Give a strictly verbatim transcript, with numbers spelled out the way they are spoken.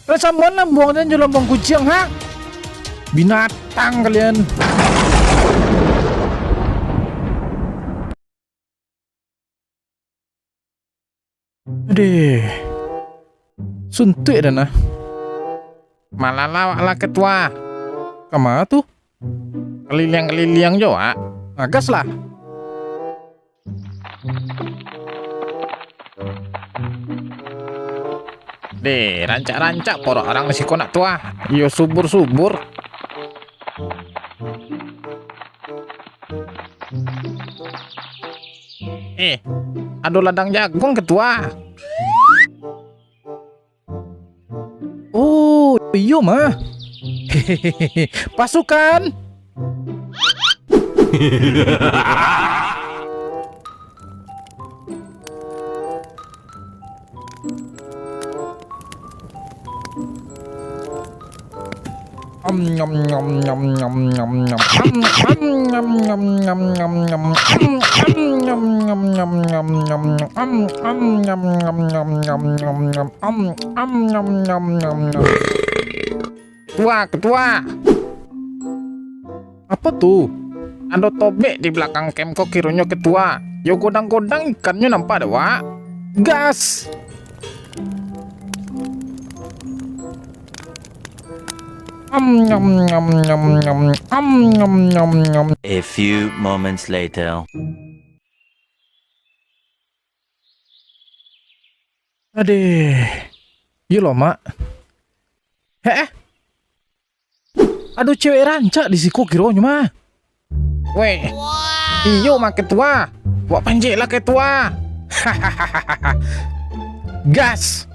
Lah samoan lambuang den jo lambuang kuciang, ha? Binatang kalian. Adeh. Suntuik dah nah. Malah lawak lah ketua. Kama tu? Kaliliang-kaliliang jo, Wak. Agas lah. Deh, rancak-rancak porok urang di siko nak tuah. Iyo subur-subur. Eh, ado ladang jagung ketua. Oh, iyo mah. Pasukan. Am, nyam, nyam, nyam, nyam, nyam, nyam. Am, am, nyam, nyam, nyam, nyam, nyam. Am, am, nyam, nyam, nyam, nyam, nyam, nyam. Am, am, nyam, nyam, nyam, nyam, nyam, nyam. Am, am, nyam, nyam, nyam, nyam. Ketua, ketua. Apo tu? Ado tobek di balakang kem ko kironyo ketua. Yo godang-godang ikannyo nampak dek wak. Gas! Am, nyam, nyam, nyam, nyam. Am, nyam, nyam, nyam. A few moments later. Adeh. Iyo lo, Mak. Heh? Ado cewek rancak di siko kironyo mah. Weh. Iyo mah ketua. Wak panjek lah ketua. Gas.